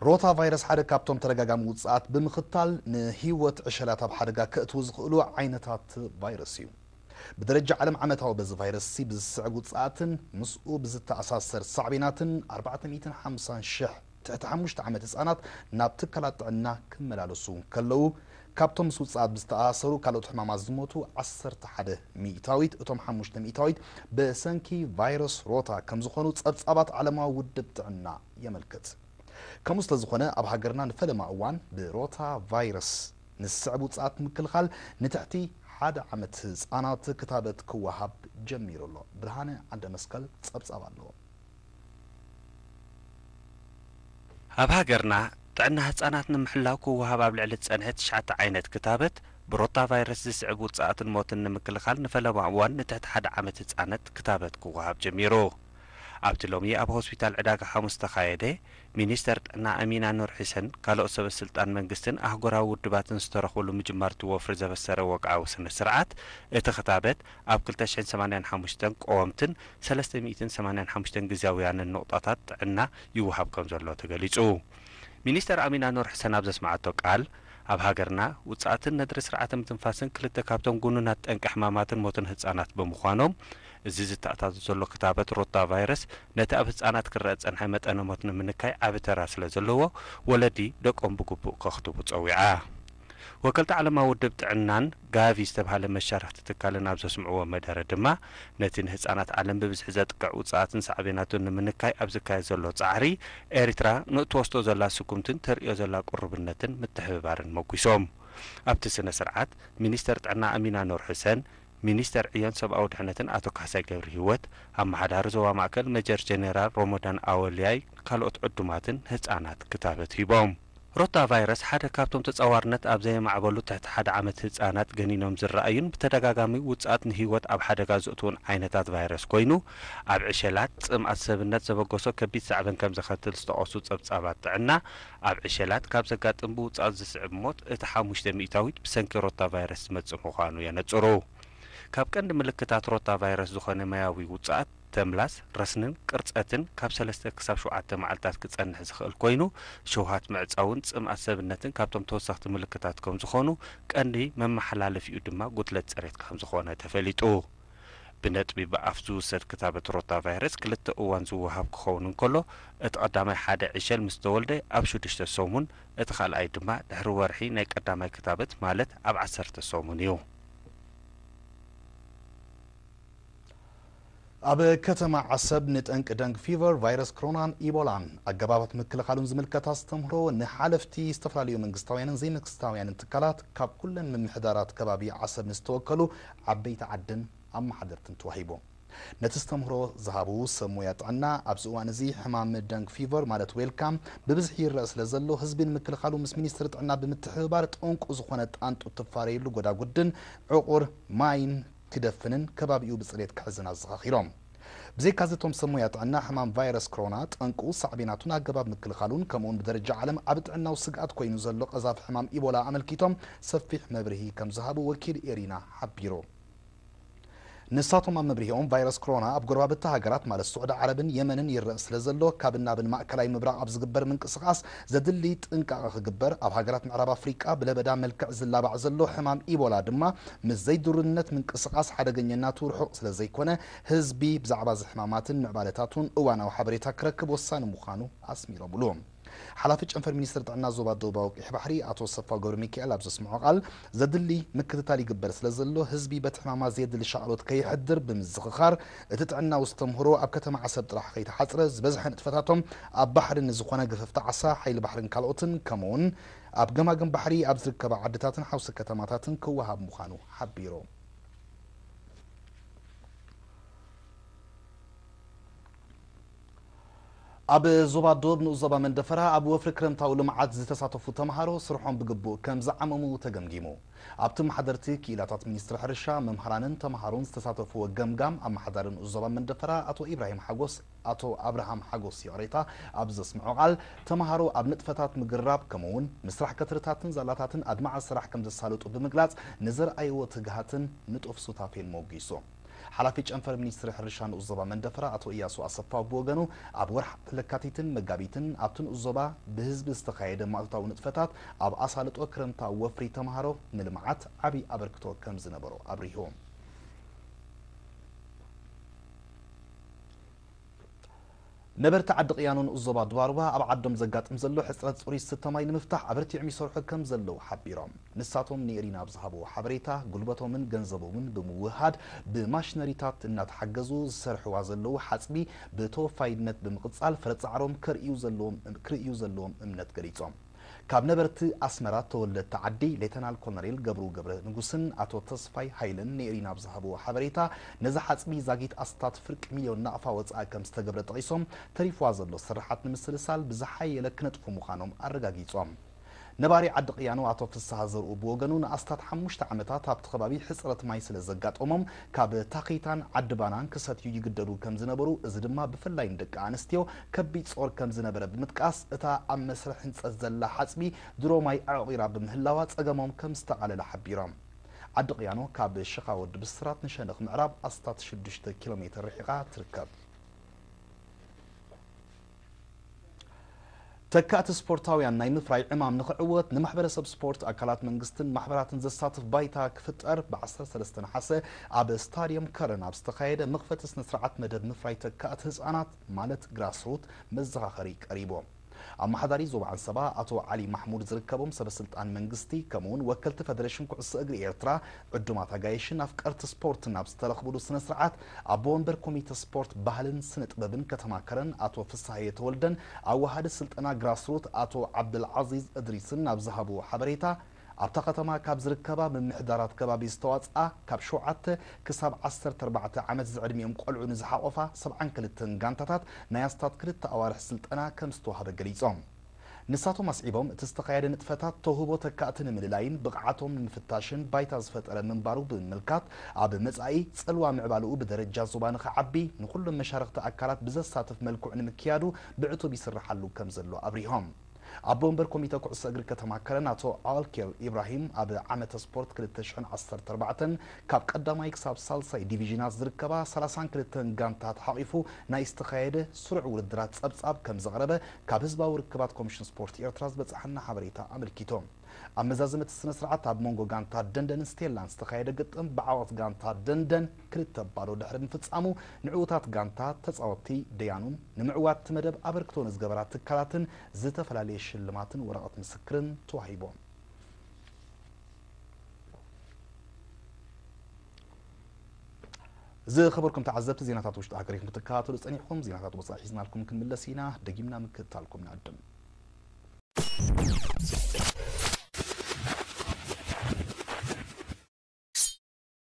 ሮታ ቫይረስ ሓደ ካብቶም ተደጋጋሚ ውጽኣት ብምኽታል ንህይወት ዕሸላት ኣብ ሓደጋ ከእትዉ ዝኽእሉ ዓይነታት ቫይረስ እዩ። ብደረጃ ዓለም ዓመታዊ በዚ ቫይረስ ሲ ብዝስዕብ ውጽኣትን ምስኡ ብዝተኣሳሰር ሳዕቤናትን ኣርባዕተ ሚእትን ሓምሳን ሽሕ ትሕቲ ሓሙሽተ ዓመት ህጻናት ናብ ትካላት ጥዕና ክመላለሱ ከለዉ፣ ካብቶም ምስ ውጽኣት ብዝተኣሳሰሩ ካልኦት ሕማማት ዝሞቱ ዓሰርተ ሓደ ሚእታዊት፣ እቶም ሓሙሽተ ሚእታዊት ብሰንኪ ቫይረስ ሮታ ከም ዝኾኑ ጸብጻባት ዓለማዊ ውድብ ጥዕና የመልክት። ከምኡ ስለ ዝኾነ ኣብ ሃገርና ንፈለማ እዋን ብሮታ ቫይረስ ንስዕብ ውጽኣት ምክልኻል ንትሕቲ ሓደ ዓመት ህጻናት ክታበት ክወሃብ ጀሚሩ ኣሎ። ብርሃነ ዓንደ መስቀል ጸብጻብ ኣለዎ። ኣብ ሃገርና ጥዕና ህጻናት ንምሕላው ክወሃብ ኣብ ልዕሊ ዝጸንሐ ትሽዓተ ዓይነት ክታበት ብሮታ ቫይረስ ዝስዕብ ውጽኣትን ሞትን ንምክልኻል ንፈለማ እዋን ንትሕቲ ሓደ ዓመት ህጻነት ክታበት ክወሃብ ጀሚሩ። ኣብቲ ሎሚ ኣብ ሆስፒታል ዕዳጋ ሓሙስ ዝተኻየደ፣ ሚኒስተር ጥዕና ኣሚና ኑር ሕሰን፣ ካልኦት ሰበ ስልጣን መንግስትን ኣህጉራዊ ውድባትን ዝተረኽብሉ ምጅማር እቲ ወፍሪ ዘበሰረ ወግዓዊ ስነ ስርዓት፣ እቲ ክታበት ኣብ ክልተ ሽሕን ሰማንያን ሓሙሽተን ቀወምትን ሰለስተ ሚእትን ሰማንያን ሓሙሽተን ግዝያውያንን ንቑጣታት ጥዕና ይወሃብ ከም ዘሎ ተገሊጹ። ሚኒስተር ኣሚና ኑር ሕሰን ኣብ ዘስምዓቶ ቃል፣ ኣብ ሃገርና ውጽኣትን ነድሪ ስርዓተ ምትንፋስን ክልተ ካብቶም ጉኑናት ጠንቂ ሕማማትን ሞትን ህጻናት ብምዃኖም፣ እዚ ዝተኣታቶ ዘሎ ክታበት ሮታ ቫይረስ ነቲ ኣብ ህጻናት ክረኣ ዝጸንሐ መጠነ ሞት ንምንካይ ዓቢ ተራ ስለ ዘለዎ፣ ወለዲ ደቆም ብግቡእ ከኽትቡ ጸዊዓ። ወከልቲ ዓለማዊ ውድብ ጥዕናን ጋቪ ዝተባህለ መሻርኽቲ ትካልን ኣብ ዘስምዕዎ መደረ ድማ፣ ነቲ ንህጻናት ዓለም ብብዝሒ ዘጥቅዕ ውጽኣትን ሳዕቤናቱን ንምንካይ ኣብ ዝካየድ ዘሎ ጻዕሪ፣ ኤሪትራ ንእትወስዶ ዘላ ስጉምትን ተርእዮ ዘላ ቅሩብነትን ምትሕብባርን መጒሶም። ኣብቲ ስነ ስርዓት፣ ሚኒስተር ጥዕና ኣሚና ኑር ሕሰን፣ ሚኒስተር ዕዮን ሰብኣዊ ድሕነትን ኣቶ ካሕሳይ ገብረሂወት፣ ኣመሓዳሪ ዞባ ማእከል መጀር ጀነራል ሮሞዳን ኣወልያይ ካልኦት ዕዱማትን ህጻናት ክታበት ሂቦም። ሮታ ቫይረስ ሓደ ካብቶም ተጻዋርነት ኣብ ዘየማዕበሉ ትሕቲ ሓደ ዓመት ህጻናት ገኒኖም ዝረኣዩን ብተደጋጋሚ ውጽኣት ንህይወት ኣብ ሓደጋ ዘእትዉን ዓይነታት ቫይረስ ኮይኑ፣ ኣብ ዕሸላት ጽምኣት ሰብነት ዘበገሶ ከቢድ ሳዕበን ከም ዘኸትል ዝጠቐሱ ጸብጻባት ጥዕና፣ ኣብ ዕሸላት ካብ ዘጋጥም ብውጽኣት ዝስዕብ ሞት እቲ ሓሙሽተ ሚእታዊት ብሰንኪ ሮታ ቫይረስ ዝመጽእ ምዃኑ የነጽሩ። ካብ ቀንዲ ምልክታት ሮታ ቫይረስ ዝኾነ ማያዊ ውጽኣት፣ ተምላስ፣ ረስንን ቅርጸትን ካብ ሰለስተ ክሳብ ሸውዓተ መዓልታት ክጸንሕ ዝኽእል ኮይኑ፣ ሸውሃት ምዕጻውን ጽምኣት ሰብነትን ካብቶም ተወሰኽቲ ምልክታት ከም ዝኾኑ፣ ቀንዲ መመሓላለፊኡ ድማ ጉድለት ጽሬት ከም ዝኾነ ተፈሊጡ። ብነጥቢ ብኣፍ ዝውሰድ ክታበት ሮታ ቫይረስ ክልተ እዋን ዝወሃብ ክኸውን እንከሎ፣ እቲ ቀዳማይ ሓደ ዕሸል ምስ ተወልደ ኣብ ሽዱሽተ ሰሙን፣ እቲ ካልኣይ ድማ ድሕሪ ወርሒ ናይ ቀዳማይ ክታበት ማለት ኣብ ዓሰርተ ሰሙን እዩ። ኣብ ከተማ ዓሰብ ንጠንቂ ደንግ ፊቨር፣ ቫይረስ ኮሮናን ኢቦላን ኣገባባት ምክልኻሉን ዝምልከት ኣስተምህሮ ንሓለፍቲ ዝተፈላለዩ መንግስታውያንን ዘይመንግስታውያንን ትካላት ካብ ኩለን ምምሕዳራት ከባቢ ዓሰብ ንዝተወከሉ ዓበይቲ ዓድን ኣመሓደርትን ተዋሂቡ። ነቲ ኣስተምህሮ ዝሃቡ ሰብ ሞያ ጥዕና፣ ኣብዚ እዋን እዚ ሕማም ደንግ ፊቨር ማለት ዌልካም ብብዝሒ ይረአ ስለ ዘሎ፣ ህዝቢ ንምክልኻሉ ምስ ሚኒስትሪ ጥዕና ብምትሕብባር ጠንቁ ዝኾነ ጣንጡ እትፋረየሉ ጎዳጉድን ዕቑር ማይን ክደፍንን ከባቢኡ ብጽሬት ክሕዝን ኣዘኻኺሮም። ብዘይካዚ እቶም ሰብ ሞያ ጥዕና፣ ሕማም ቫይረስ ኮሮና ጠንቁ፣ ሳዕቤናቱን ኣገባብ ምክልኻሉን፣ ከምኡውን ብደረጃ ዓለም ዓቢ ጥዕናዊ ስግኣት ኮይኑ ዘሎ ቀዛፊ ሕማም ኢቦላ ኣመልኪቶም ሰፊሕ መብርሂ ከም ዝሃቡ ወኪል ኤሪና ሓቢሩ። ንሳቶም ኣብ መብርሂኦም፣ ቫይረስ ኮሮና ኣብ ጎረባብቲ ሃገራት ማለት ስዑዲ ዓረብን የመንን ይረአ ስለ ዘሎ፣ ካብን ናብን ማእከላይ ምብራቕ ኣብ ዝግበር ምንቅስቓስ ዘድሊ ጥንቃቐ ክግበር፣ ኣብ ሃገራት ምዕራብ ኣፍሪቃ ብለበዳ መልክዕ ዝላባዕ ዘሎ ሕማም ኢቦላ ድማ ምስ ዘይድሩነት ምንቅስቓስ ሓደገኛነቱ ርሑቕ ስለ ዘይኮነ፣ ህዝቢ ብዛዕባ እዚ ሕማማትን ምዕባለታቱን እዋናዊ ሓበሬታ ክረክብ ወሳኒ ምዃኑ ኣስሚሮምሉ። ሓላፊ ጨንፈር ሚኒስትሪ ጥዕና ዞባ ደቡባዊ ቀይሕ ባሕሪ ኣቶ ሰፋው ገብረ ሚካኤል ኣብ ዘስምዖ ቃል፣ ዘድሊ ምክትታል ይግበር ስለ ዘሎ፣ ህዝቢ በቲ ሕማማ ዘየድሊ ሻቕሎት ከየሕድር ብምዝኽኻር፣ እቲ ጥዕናዊ ኣስተምህሮ ኣብ ከተማ ዓሰብ ጥራሕ ከይተሓጽረ፣ ዝበዝሐ ንጥፈታቶም ኣብ ባሕሪ ንዝኾነ ገፈፍቲ ዓሳ፣ ሓይሊ ባሕርን ካልኦትን፣ ከምኡውን ኣብ ገማግም ባሕሪ ኣብ ዝርከባ ዓድታትን ሓውሲ ከተማታትን ክወሃብ ምዃኑ ሓቢሩ። ኣብ ዞባ ዶብ ንኡስ ዞባ መንደፈራ ኣብ ወፍሪ ክረምታዊ ልምዓት ዝተሳተፉ ተምሃሮ ስርሖም ብግቡእ ከም ዝዓመሙ ተገምጊሙ። ኣብቲ ኣመሓደርቲ ክኢላታት ሚኒስትሪ ሕርሻ፣ መምሃራንን ተምሃሮን ዝተሳተፍዎ ገምጋም፣ ኣመሓዳሪ ንኡስ ዞባ መንደፈራ ኣቶ ኢብራሂም ሓጎስ ኣቶ ኣብርሃም ሓጎስ ይቕሬታ ኣብ ዘስምዖ ቃል፣ ተምሃሮ ኣብ ንጥፈታት ምግራብ ከምኡውን ምስራሕ ከትርታትን ዛላታትን ኣድማዒ ስራሕ ከም ዘሳልጡ ብምግላጽ፣ ንዘርኣይዎ ትግሃትን ንጡፍ ሱታፌን ሞጒሱ። ሓላፊ ጨንፈር ሚኒስትሪ ሕርሻ ንኡስ ዞባ መንደፈራ ኣቶ እያሱ ኣሰፋ ብወገኑ፣ ኣብ ወርሒ ለካቲትን መጋቢትን ኣብቲ ንኡስ ዞባ ብህዝቢ ዝተኻየደ ማእቶታዊ ንጥፈታት ኣብ ኣሳልጦ ክረምታዊ ወፍሪ ተምሃሮ ንልምዓት ዓብዪ ኣበርክቶ ከም ዝነበሮ ኣብሪሁ። ነበርቲ ዓዲ ቅያኖ ንኡስ ዞባ ድባርባ ኣብ ዓዶም ዘጋጥም ዘሎ ሕፅረት ፅሩይ ዝስተ ማይ ንምፍታሕ ኣበርቲዖም ይሰርሑ ከም ዘለዉ ሓቢሮም። ንሳቶም ንኤሪና ኣብ ዝሃብዎ ሓበሬታ፣ ጉልበቶምን ገንዘቦምን ብምውህሃድ ብማሽነሪታት እናተሓገዙ ዝሰርሕዋ ዘለዉ ሓፅቢ ብተወፋይነት ብምቕፃል ፍረ ፃዕሮም ከርእዩ ዘለዎም ክርእዩ ዘለዎም እምነት ገሊፆም። ካብ ነበርቲ ኣስመራ ተወለድቲ ዓዲ ሌተናል ኮሎኔል ገብሩ ገብረ ንጉስን ኣቶ ተስፋይ ሃይለን ንኤሪና ኣብ ዝሃብዎ ሓበሬታ፣ ነዚ ሓፅቢ ዛጊት ኣስታት ፍርቂ ሚልዮን ናቕፋ ወፃኢ ከም ዝተገብረ ጠቒሶም፣ ተሪፍዋ ዘሎ ስርሓት ንምስልሳል ብዝሓየለ ክነጥፉ ምዃኖም ኣረጋጊጾም። ነባሪ ዓዲ ቅያኖ ኣቶ ፍስሃ ዘርኡ ብወገኑ፣ ንኣስታት ሓሙሽተ ዓመታት ኣብቲ ከባቢ ሕፅረት ማይ ስለ ዘጋጠሞም፣ ካብ ታኺታን ዓዲ ባናን ክሰትዩ ይግደዱ ከም ዝነበሩ፣ እዚ ድማ ብፍላይ ንደቂ ኣንስትዮ ከቢድ ጾር ከም ዝነበረ ብምጥቃስ፣ እታ ኣብ መስርሕ ህንጸት ዘላ ሓጽቢ ድሮ ማይ ኣዕቑራ ብምህላዋ ጸገሞም ከም ዝተቓለለ ሓቢሮም። ዓዲ ቅያኖ ካብ ሽኻ ወዲ ብስራት ንሸነኽ ምዕራብ ኣስታት ሽዱሽተ ኪሎ ሜትር ርሒቓ ትርከብ። ተካእቲ ስፖርታውያን ናይ ምፍራይ ዕማም ንኽዕወት፣ ንማሕበረሰብ ስፖርት፣ ኣካላት መንግስትን ማሕበራትን ዘሳትፍ ባይታ ክፍጠር፣ ብ ዓሰርተ ሰለስተ ነሓሰ ኣብ ስታድየም ከረን ኣብ ዝተኻየደ መኽፈቲ ስነ ስርዓት፣ መደብ ምፍራይ ተካእቲ ህፃናት ማለት ግራስሩት መዘኻኸሪ ቀሪቡ። ኣመሓዳሪ ዞባ ዓንሰባ ኣቶ ዓሊ ማሕሙድ ዝርከቦም ሰበ ስልጣን መንግስቲ፣ ከምኡውን ወከልቲ ፈደሬሽን ኩዕሶ እግሪ ኤርትራ፣ ዕዱማት ኣጋይሽን ኣፍቀርቲ ስፖርትን ኣብ ዝተረኽብሉ ስነ ስርዓት፣ ኣቦ ወንበር ኮሚተ ስፖርት፣ ባህልን ስነ ጥበብን ከተማ ከረን ኣቶ ፍስሃየ ተወልደን ኣዋሃዲ ስልጠና ግራስሩት ኣቶ ዓብደልዓዚዝ እድሪስን ኣብ ዝሃብዎ ሓበሬታ፣ ኣብታ ከተማ ካብ ዝርከባ ምምሕዳራት ከባቢ ዝተዋፅኣ ካብ ሸውዓተ ክሳብ ዓሰርተ ኣርባዕተ ዓመት ዝዕድሚኦም ቆልዑ ንዝሓቖፋ ሰብዓን ክልተን ጋንታታት ናይ ኣስታት ክልተ ኣዋርሕ ስልጠና ከም ዝተዋህበ ገሊፆም። ንሳቶም ኣስዒቦም፣ እቲ ዝተኻየደ ንጥፈታት ተውህቦ ተካእቲ ንምልላይን ብቕዓቶም ንምፍታሽን ባይታ ዝፈጠረ ምንባሩ ብምምልካት፣ ኣብ መጻኢ ጽልዋ ምዕባለኡ ብደረጃ ዞባ ንኽዓቢ ንኹሎም መሻርኽቲ ኣካላት ብዘሳትፍ መልክዑ ንምክያዱ ብዕቱብ ይስርሓሉ ከም ዘሎ ኣብሪሆም። ኣቦ ወንበር ኮሚተ ኩዕሶ እግሪ ከተማ ከረን ኣቶ ኣልኬል ኢብራሂም፣ ኣብ ዓመተ ስፖርት ክልተ ሽሕን ዓሰርተ ኣርባዕተን ካብ ቀዳማይ ክሳብ ሳልሳይ ዲቪዥናት ዝርከባ ሰላሳን ክልተን ጋንታት ሓቒፉ ናይ ዝተኻየደ ስሩዕ ውድድራት ጸብጻብ ከም ዘቕረበ ካብ ህዝባዊ ርክባት ኮሚሽን ስፖርት ኤርትራ ዝበጽሓና ሓበሬታ ኣመልኪቱ። ኣብ መዛዘሚ እቲ ስነ ስርዓት ኣብ መንጎ ጋንታ ደንደንን ስቴላን ዝተኻየደ ግጥም ብዓወት ጋንታ ደንደን ክልተ ባዶ ድሕሪ ምፍጻሙ፣ ንዕዉታት ጋንታ፣ ተጻወትቲ፣ ደያኑን ንምዕዋት እቲ መደብ ኣበርክቶ ንዝገበራ ትካላትን ዝተፈላለየ ሽልማትን ወረቐት ምስክርን ተዋሂቦም። ዝኸበርኩም ተዓዘብቲ፣ ዜናታት ውሽጢ ሃገር ኢኹም ክትከታተሉ ጸኒሕኩም። ዜናታት ወጻኢ ሒዝናልኩም ክንምለስ ኢና። ደጊምና ምክትታልኩም ንዕድም።